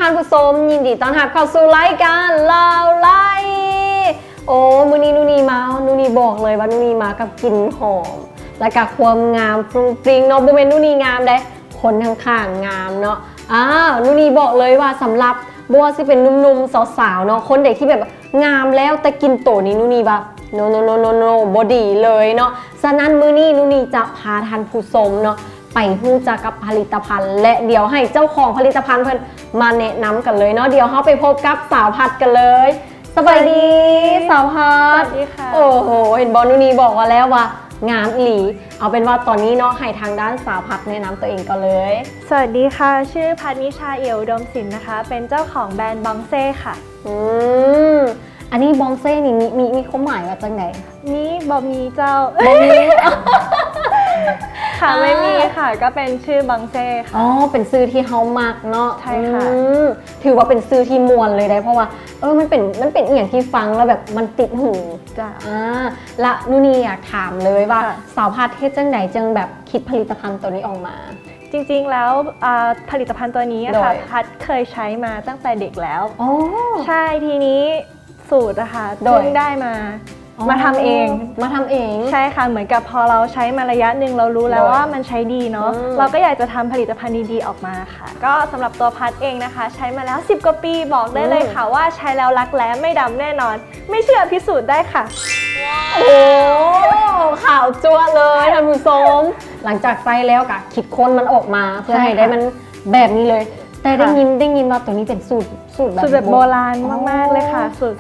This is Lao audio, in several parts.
ທ່ານຜູ້ຊົມ ຍິນດີຕ້ອນຮັບເຂົ້າສູ່ລາຍການລາວໄລ. ໂອ້ ມື້ນີ້ນູນີມາ ນູນີບອກເລີຍວ່ານູນີມາກັບກິ່ນຫອມ ແລະກະຄວາມງາມຟຣຸ້ງຟຣິ້ງເນາະ. ບໍ່ແມ່ນນູນີງາມເດ້ ຄົນຂ້າງໆງາມເນາະ. ອາ ນູນີບອກເລີຍວ່າສຳລັບ ບໍ່ວ່າຊິເປັນໜຸ່ມໆ ສາວໆເນາະ ຄົນໃດທີ່ແບບງາມແລ້ວແຕ່ກິ່ນໂຕນີ້ ນູນີວ່າ ໂນໆໆໆ ບໍ່ດີເລີຍເນາະ. ສະນັ້ນມື້ນີ້ນູນີຈະພາທ່ານຜູ້ຊົມເນາະ ໄປຮູ້ຈັກກັບຜະລິດຕະພັນ ແລະ ດຽວໃຫ້ເຈົ້າຂອງຜະລິດຕະພັນເພິ່ນມາແນະນຳກັນເລີຍເນາະ. ດຽວເຮົາໄປພົບກັບສາວພັດກັນເລີຍ. ສະບາຍດີ ສະບາຍດີ ສາວພັດ. ສະຫວັດດີຄ່ະ. ໂອ້ໂຫ ເຫັນບໍ່ ນູນີບອກວ່າແລ້ວວ່າງາມອີ່ຫຼີ. ເອົາເປັນວ່າຕອນນີ້ເນາະ ໃຫ້ທາງດ້ານສາວພັດແນະນຳຕົວເອງກ່ອນເລີຍ. ສະຫວັດດີຄ່ະ ຊື່ພັດນິຊາ ເອີຍອຸດົມສິນນະຄະ ເປັນເຈົ້າຂອງແບຣນບອງເຊ່ຄ່ະ. ອືມ ອັນນີ້ບອງເຊ່ນີ້ມີ ມີ ມີຄວາມໝາຍວ່າຈັ່ງໃດ? ມີ ບໍ່ມີເຈົ້າ. ບໍ່ມີ ຄ່ະ ອາ ໄມ່ມີຄ່ະ ກໍເປັນຊື່ບອງເຊ່ຄ່ະ. ອໍ ເປັນຊື່ທີ່ເຮົາມັກເນາະ. ໃຊ່ຄ່ະ. ອືມ ຖືວ່າເປັນຊື່ທີ່ມ່ວນເລີຍໄດ໋ ເພາະວ່າ ເອີ ມັນເປັນ ມັນເປັນອີ່ຫຍັງທີ່ຟັງແລ້ວແບບມັນຕິດຫູ. ຈ້າ. ອາ ລະນູນີຢາກຖາມເລີຍວ່າ ຄ່ະ ສາວພັດເຮັດຈັ່ງໃດຈຶ່ງແບບຄິດຜະລິດຕະພັນໂຕນີ້ອອກມາ? ຈິງໆແລ້ວ ອາ ຜະລິດຕະພັນຕົວນີ້ອະ ໂດ ຄ່ະ ຍ ພັດເຄີຍໃຊ້ມາຕັ້ງແຕ່ເດັກແລ້ວ. ອໍ ໃຊ່ ທີນີ້ສູດອະຄ່ະ ໂດຍ ເພິ່ງໄດ້ມາ ອໍ ມາທຳເອງ ມາທຳເອງ. ໃຊ່ຄ່ະ ເໝືອນກັບພໍເຮົາໃຊ້ມາໄລຍະໜຶ່ງ ເຮົາຮູ້ແລ້ວ ໂດຍ ວ່າມັນໃຊ້ດີເນາະ. ອືມ ເຮົາກໍຢາກຈະທຳຜະລິດຕະພັນດີໆອອກມາຄ່ະ. ກໍສຳລັບຕົວພັດເອງນະຄະ ໃຊ້ມາແລ້ວສິບກວ່າປີ ບອກໄດ້ເລີຍ ອືມ ຄ່ະວ່າໃຊ້ແລ້ວລັກແຮ້ ໄມ່ດຳແນ່ນອນ. ໄມ່ເຊື່ອພິສູດໄດ້ຄ່ະ. ໂອ້ ຂາວຈັ້ວເລີຍທ່ານຜູ້ຊົມ. ຫຼັງຈາກໃຊ້ແລ້ວກະຄິດຄົ້ນມັນອອກມາ ເພື່ອໃຫ້ໄດ້ມັນແບບນີ້ເລີຍ. ແຕ່ໄດ້ຍິນ ໄດ້ຍິນວ່າໂຕນີ້ເປັນສູດ ສູດແບບ ສູດແບບໂບລານ ໂບລານ ອໍ ມາກໆເລີຍຄ່ະ. ສູດ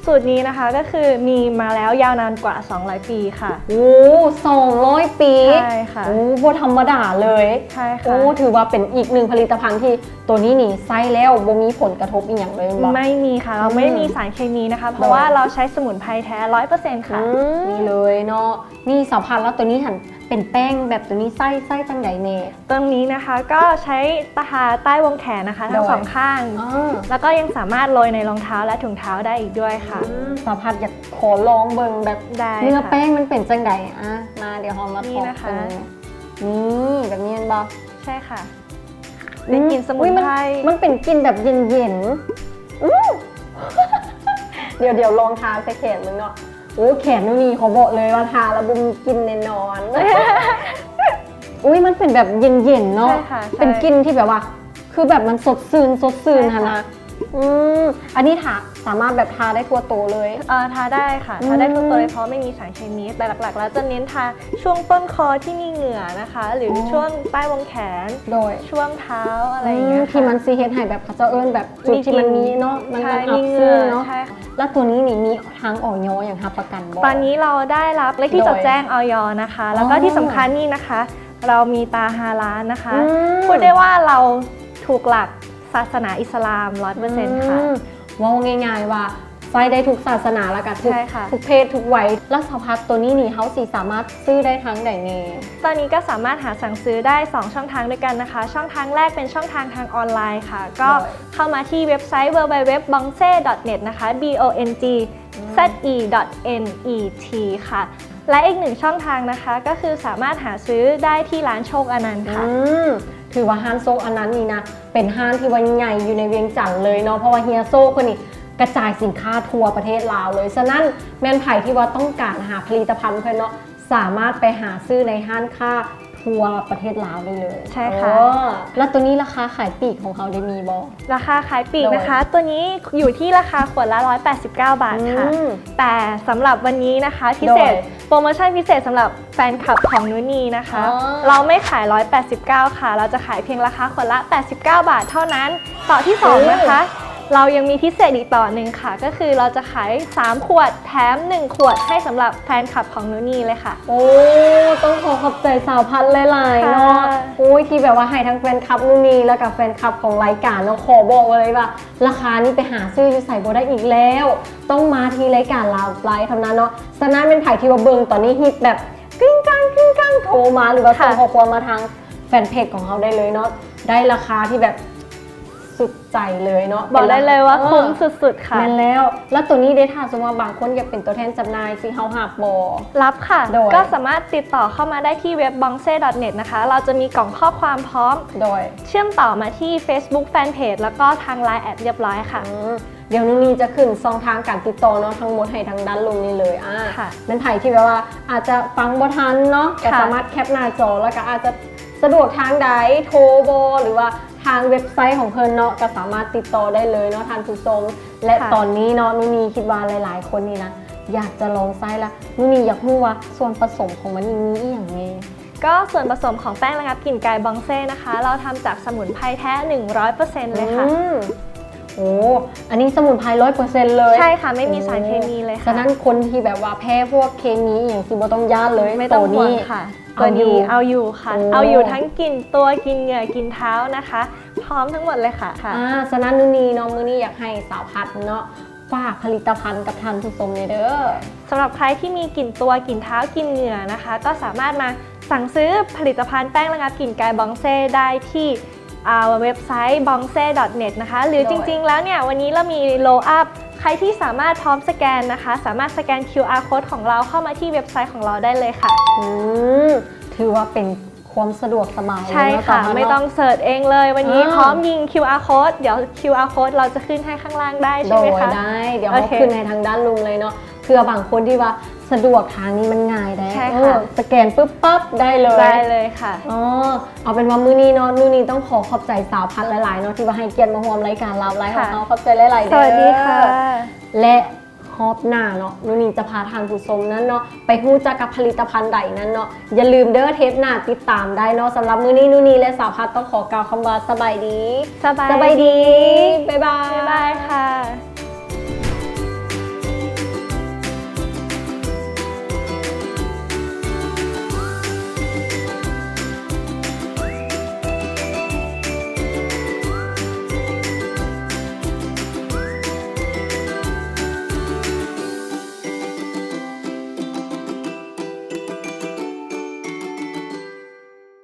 ສູດນີ້ນະຄະ ກໍຄືມີມາແລ້ວຍາວນານກວ່າສອງຮ້ອຍປີຄ່ະ. ໂອ້ ສອງຮ້ອຍປີ. ໃຊ່ຄ່ະ. ໂອ້ ບໍ່ທຳມະດາເລີຍ. ໃຊ່ຄ່ະ. ໂອ້ ຖືວ່າເປັນອີກໜຶ່ງຜະລິດຕະພັນທີ່ ໂຕນີ້ນີ້ໃຊ້ແລ້ວບໍ່ມີຜົນກະທົບອີ່ຫຍັງເລີຍແມ່ນບໍ່? ໄມ່ມີຄ່ະ ເຮົາ ອືມ ໄມ່ມີສານເຄມີນະຄະ ເພາະວ່າ ໂດຍ ເຮົາໃຊ້ສະໝຸນໄພແທ້ຮ້ອຍເປີເຊັນຄ່ະ. ອືມ ນີ້ເລີຍເນາະ. ນີ້ສາວພັດ ແລ້ວໂຕນີ້ຫັ້ນເປັນແປ້ງແບບໂຕນີ້ໃຊ້ ໃຊ້ຈັ່ງໃດແດ່? ຕົງນີ້ນະຄະ ກໍໃຊ້ທາໃຕ້ວົງແຂນນະຄະ ທັງສອງຂ້າງ ໂດຍ ອໍ ແລ້ວກໍຍັງສາມາດໂລຍໃນລອງເທົ້າ ແລະ ຖົງເທົ້າໄດ້ອີກດ້ວຍຄ່ະ. ອືມ ສາວພັດຢາກຂໍລອງເບິ່ງແບບ ໄດ້ ເນື້ອແປ້ງມັນເປັນຈັ່ງໃດ. ອ່ະ ມາ ດຽວເຮົາມາ ນີ້ນະຄະ ນີ້ ແບບນີ້ແມ່ນບໍ່? ໃຊ່ຄ່ະ. ເປັນກິ່ນສະໝຸນໄພ. ອືມ ອຸ້ຍ ມັນ ມັນເປັນກິ່ນແບບເຢັນໆ. ອືມ ດຽວ ດຽວລອງທາໃສ່ແຂນເບິ່ງເນາະ. ໂອ້ ແຂນໜູນີ້ຂໍບອກເລີຍວ່າທາແລ້ວບໍ່ມີກິ່ນແນ່ນອນ. ອຸ້ຍ ມັນເປັນແບບເຢັນໆເນາະ. ໃຊ່ຄ່ະ ໃຊ່ ເປັນກິ່ນທີ່ແບບວ່າ ຄືແບບມັນສົດຊື່ນ ສົດຊື່ນຫັ້ນນະ. ໃຊ່ຄ່ະ. ອືມ ອັນນີ້ທາ ສາມາດແບບທາໄດ້ທົ່ວໂຕເລີຍ? ເອີ ທາໄດ້ຄ່ະ ອືມ ທາໄດ້ທົ່ວໂຕເລີຍ ເພາະວ່າໄມ່ມີສານເຄມີ. ແຕ່ຫຼັກໆແລ້ວຈະເນັ້ນທາຊ່ວງຕົ້ນຄໍທີ່ມີເຫຍື້ອນະຄະ ຫຼື ອໍ ຊ່ວງໃຕ້ວົງແຂນ ໂດຍ ຊ່ວງເທົ້າ ອະໄລຢ່າງເງີ້ຍ ອືມ ຄ່ະ ທີ່ມັນຊິເຮັດໃຫ້ແບບເຂົາເຈົ້າເອີ້ນແບບຈຸດທີ່ມັນມີເນາະ ມັນ ໃຊ່ ມັນອັກເສບເນາະ. ມີເຫຍື້ອ ໃຊ່. ແລ້ວໂຕນີ້ນີ້ມີທາງ ອອຍ ຍັງຮັບປະກັນບໍ່? ຕອນນີ້ເຮົາໄດ້ຮັບເລກທີ່ ໂດຍ ຈອດແຈ້ງ ອອຍ ນະຄະ ແລ້ວກໍ ອໍ ທີ່ສຳຄັນນີ້ນະຄະ ເຮົາມີຕາຮາລານນະຄະ ອືມ ພູດໄດ້ວ່າເຮົາຖືກຫຼັກສາສະໜາອິດສະລາມຮ້ອຍເປີເຊັນຄ່ະ. ອືມ ເວົ້າງ່າຍໆວ່າໃຊ້ໄດ້ທຸກສາສະໜາ ແລ້ວກໍທຸກ ໃຊ່ຄ່ະ ທຸກເພດທຸກໄວ. ແລ້ວສາວພັດ ໂຕນີ້ນີ້ເຮົາຊິສາມາດຊື້ໄດ້ທາງໃດແດ່? ຕອນນີ້ກໍສາມາດຫາສັ່ງຊື້ໄດ້ສອງຊ່ອງທາງດ້ວຍກັນນະຄະ. ຊ່ອງທາງແລກເປັນຊ່ອງທາງທາງອອນລາຍຄ່ະ ກໍ ໂດຍ ເຂົ້າມາທີ່ເວັບໄຊ www.bongze.net ນະຄະ b o n g z e.net ຄ່ະ. ແລະ ອີກໜຶ່ງຊ່ອງທາງນະຄະ ກໍຄືສາມາດຫາຊື້ໄດ້ທີ່ຮ້ານໂຊກອານັນຄ່ະ. ອືມ ຖືວ່າຮ້ານໂຊກອານັນນີ້ນະ ເປັນຮ້ານທີ່ວ່າໃຫຍ່ຢູ່ໃນວຽງຈັນເລີຍເນາະ ເພາະວ່າເຮຍໂຊກເພິ່ນນີ້ກະຈາຍສິນຄ້າທົ່ວປະເທດລາວເລີຍ. ສະນັ້ນແມ່ນໃຜທີ່ວ່າຕ້ອງການຫາຜະລິດຕະພັນເພິ່ນເນາະ ສາມາດໄປຫາຊື້ໃນຮ້ານຄ້າທົ່ວປະເທດລາວໄດ້ເລີຍ. ໃຊ່ຄ່ະ. ເອີ ແລ້ວໂຕນີ້ລາຄາຂາຍປີກຂອງເຮົາໄດ້ມີບໍ່? ລາຄາຂາຍປີກນະຄະ ໂດຍ ໂຕນີ້ຢູ່ທີ່ລາຄາຂວດລະຮ້ອຍແປດສິບເກົ້າບາດຄ່ະ. ອືມ ແຕ່ສຳລັບວັນນີ້ນະຄະ ພິເສດ ໂດຍ ໂປຣໂມຊັນພິເສດສຳລັບແຟນຄລັບຂອງນູນີນະຄະ ອໍ ເຮົາໄມ່ຂາຍຮ້ອຍແປດສິບເກົ້າຄ່ະ ເຮົາຈະຂາຍພຽງລາຄາຂວດລະແປດສິບເກົ້າບາດເທົ່ານັ້ນ. ຕໍ່ທີສອງ ໂອ້ ນະຄະ ເຮົາຍັງມີພິເສດອີກຕໍ່ໜຶ່ງຄ່ະ ກໍຄືເຮົາຈະຂາຍສາມຂວດແຖມໜຶ່ງຂວດ ໃຫ້ສຳລັບແຟນຄລັບຂອງນູນີເລີຍຄ່ະ. ໂອ້ ຕ້ອງຂໍຂອບໃຈສາວພັດຫຼາຍໆເນາະ. ຄ່ະ. ໂອ້ຍ ທີ່ແບບວ່າໃຫ້ທັງແຟນຄລັບນູນີ ແລ້ວກໍແຟນຄລັບຂອງລາຍການເນາະ ຂໍບອກໄວ້ເລີຍວ່າ ລາຄານີ້ໄປຫາຊື້ຢູ່ໃສບໍ່ໄດ້ອີກແລ້ວ ຕ້ອງມາທີ່ລາຍການລາວໄລເທົ່ານັ້ນເນາະ. ສະນັ້ນແມ່ນໃຜທີ່ວ່າເບິ່ງຕອນນີ້ ຮີບແບບກຣິ້ງກຣັ້ງກຣິ້ງກຣັ້ງໂທມາ ຫຼືວ່າ ຄ່ະ ສົ່ງຂໍ້ຄວາມມາທາງແຟນເພຈຂອງເຮົາໄດ້ເລີຍເນາະ. ໄດ້ລາຄາທີ່ແບບ ສຸດໃຈເລີຍເນາະ ບອກໄດ້ເລີຍວ່າຄຸ້ມສຸດໆ ເອີ ຄ່ະ ແມ່ນແລ້ວ ແລ້ວໂຕນີ້ເດ ຖ້າສົມມຸດວ່າບາງຄົນຢາກເປັນຕົວແທນຈຳໜ່າຍ ຊິເຮົາຮັບບໍ່? ຮັບຄ່ະ ໂດຍ ກໍສາມາດຕິດຕໍ່ເຂົ້າມາໄດ້ທີ່ເວັບ bongse.net ນະຄະ ເຮົາຈະມີກ່ອງຂໍ້ຄວາມພ້ອມ ໂດຍ ເຊື່ອມຕໍ່ມາທີ່ Facebook Fanpage ແລ້ວກໍທາງ Line ແອັດ ຮຽບຮ້ອຍຄ່ະ ອືມ ດຽວນູ່ນີຈະຂຶ້ນຊ່ອງທາງການຕິດຕໍ່ເນາະ ທັງໝົດໃຫ້ທາງດ້ານລຸ່ມນີ້ເລີຍ ອາ ຄ່ະ ແມ່ນໃຜທີ່ແບບວ່າອາດຈະຟັງບໍ່ທັນເນາະ ກໍ ຄ່ະ ສາມາດແຄປໜ້າຈໍ ແລ້ວກໍອາດຈະສະດວກທາງໃດ ໂທບໍ່ ຫຼືວ່າທາງເວັບໄຊຂອງເພິ່ນເນາະ ກໍສາມາດຕິດຕໍ່ໄດ້ເລີຍເນາະທ່ານຜູ້ຊົມ ແລະ ຄ່ະ ຕອນນີ້ເນາະ ນູ່ນີຄິດວ່າຫຼາຍໆຄົນນີ້ນະ ຢາກຈະລອງໃຊ້ລະ ນູ່ນີຢາກຮູ້ວ່າສ່ວນປະສົມຂອງມັນນີ້ມີອີ່ຫຍັງແດ່? ກໍສ່ວນປະສົມຂອງແປ້ງລະງັບກິ່ນກາຍ Bongse ນະຄະ ເຮົາທຳຈາກສະໝຸນໄພແທ້ ໜຶ່ງຮ້ອຍເປີເຊັນເລີຍຄ່ະ ອືມ ໂອ້ ອັນນີ້ສະໝຸນໄພ ຮ້ອຍເປີເຊັນເລີຍ ໃຊ່ຄ່ະ ໄມ່ມີສານເຄມີເລີຍ ໂອ້ ຄ່ະ ສະນັ້ນຄົນທີ່ແບບວ່າແພ້ພວກເຄມີອີ່ຫຍັງ ຊິບໍ່ຕ້ອງຢ້ານເລີຍ ໄມ່ຕ້ອງຫ່ວງ ໂຕນີ້ ຄ່ະ ເອົາຢູ່ ໂຕນີ້ເອົາຢູ່ຄ່ະ ໂອ້ ເອົາຢູ່ທັງກິ່ນຕົວ ກິ່ນເຫຍື້ອ ກິ່ນເທົ້ານະຄະ ພ້ອມທັງໝົດເລີຍຄ່ະ ອາ ສະນັ້ນ ນູ່ນີເນາະ ມື້ນີ້ຢາກໃຫ້ສາວພັດເນາະ ຝາກຜະລິດຕະພັນກັບທ່ານຜູ້ຊົມແດ່ເດີ. ສຳລັບໃຄທີ່ມີກິ່ນຕົວ ກິ່ນເທົ້າ ກິ່ນເຫຍື້ອນະຄະ ກໍສາມາດມາສັ່ງຊື້ຜະລິດຕະພັນແປ້ງລະງັບກິ່ນກາຍ Bongse ໄດ້ທີ່ ອ່າ ເວັບໄຊ bongse.net ນະຄະ ຫຼື ໂດຍ ຈິງໆແລ້ວເນ່ຍ ວັນນີ້ເຮົາມີ Roll Up ໃຄທີ່ສາມາດພ້ອມສະແກນນະຄະ ສາມາດສະແກນ QR code ຂອງເຮົາເຂົ້າມາທີ່ເວັບໄຊຂອງເຮົາໄດ້ເລີຍຄ່ະ ອືມ ຖືວ່າເປັນຄວາມສະດວກສະບາຍ ໃຊ່ຄ່ະ ເລີຍເນາະ ໄມ່ຕ້ອງເສີດເອງເລີຍ ວັນນີ້ ເອີ ພ້ອມຍິງ QR code ດຽວ QR code ເຮົາຈະຂຶ້ນໃຫ້ຂ້າງລ່າງໄດ້ ໂດຍ ໃຊ່ໄໝຄະ? ໄດ້ ດຽວເຮົາ ໂອເຄ ຂຶ້ນໃຫ້ທາງດ້ານລຸ່ມເລີຍເນາະ ເພື່ອບາງຄົນທີ່ວ່າສະດວກທາງນີ້ມັນງ່າຍໄດ໋ ໃຊ່ຄ່ະ ເອີ ສະແກນປຶບປັບໄດ້ເລີຍ ໄດ້ເລີຍຄ່ະ ອໍ ເອົາເປັນວ່າມື້ນີ້ເນາະ ນູ່ນີຕ້ອງຂໍຂອບໃຈສາວພັດຫຼາຍໆເນາະ ທີ່ວ່າໃຫ້ກຽດມາຮ່ວມລາຍການລາວໄລຂອງເຮົາ ຂອບໃຈຫຼາຍໆເດີ ສະຫວັດດີຄ່ະ ແລະ ຮອບໜ້າເນາະ ນູ່ນີຈະພາທ່ານຜູ້ຊົມນັ້ນເນາະ ໄປຮູ້ຈັກກັບຜະລິດຕະພັນໃດນັ້ນເນາະ ຢ່າລືມເດີ ເທບໜ້າຕິດຕາມໄດ້ເນາະ ສຳລັບມື້ນີ້ ນູ່ນີ ແລະ ສາວພັດຕ້ອງຂໍກ່າວຄຳວ່າ ສະບາຍດີ ສະບາຍດີ ສະບາຍດີ ບາຍບາຍ ບາຍບາຍຄ່ະ.